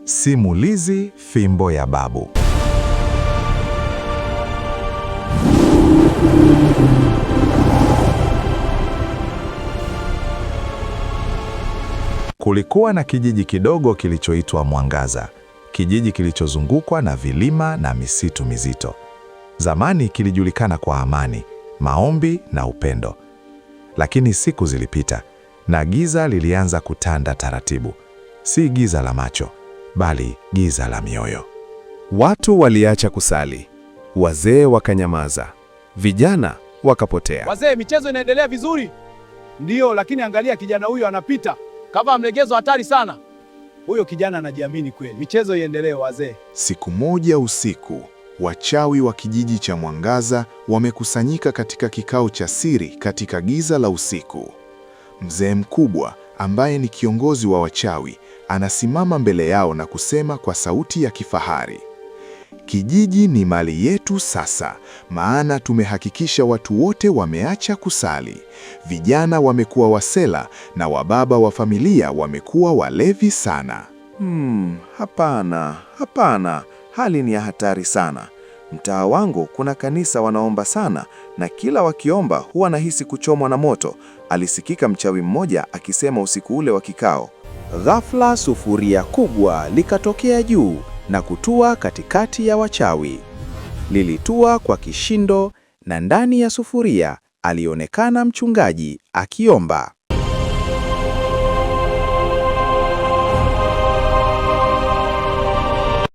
Simulizi Fimbo ya Babu. Kulikuwa na kijiji kidogo kilichoitwa Mwangaza, kijiji kilichozungukwa na vilima na misitu mizito. Zamani kilijulikana kwa amani, maombi na upendo. Lakini siku zilipita na giza lilianza kutanda taratibu. Si giza la macho, bali giza la mioyo. Watu waliacha kusali, wazee wakanyamaza, vijana wakapotea. Wazee, michezo inaendelea vizuri. Ndiyo, lakini angalia kijana huyo anapita, kavaa mlegezo hatari sana. Huyo kijana anajiamini kweli. Michezo iendelee wazee. Siku moja usiku, wachawi wa kijiji cha Mwangaza wamekusanyika katika kikao cha siri katika giza la usiku. Mzee mkubwa ambaye ni kiongozi wa wachawi anasimama mbele yao na kusema kwa sauti ya kifahari, kijiji ni mali yetu sasa, maana tumehakikisha watu wote wameacha kusali. Vijana wamekuwa wasela na wababa wa familia wamekuwa walevi sana. Hapana, hapana, hali ni ya hatari sana. Mtaa wangu kuna kanisa wanaomba sana na kila wakiomba huwa nahisi kuchomwa na moto, alisikika mchawi mmoja akisema usiku ule wa kikao. Ghafla sufuria kubwa likatokea juu na kutua katikati ya wachawi. Lilitua kwa kishindo na ndani ya sufuria alionekana mchungaji akiomba.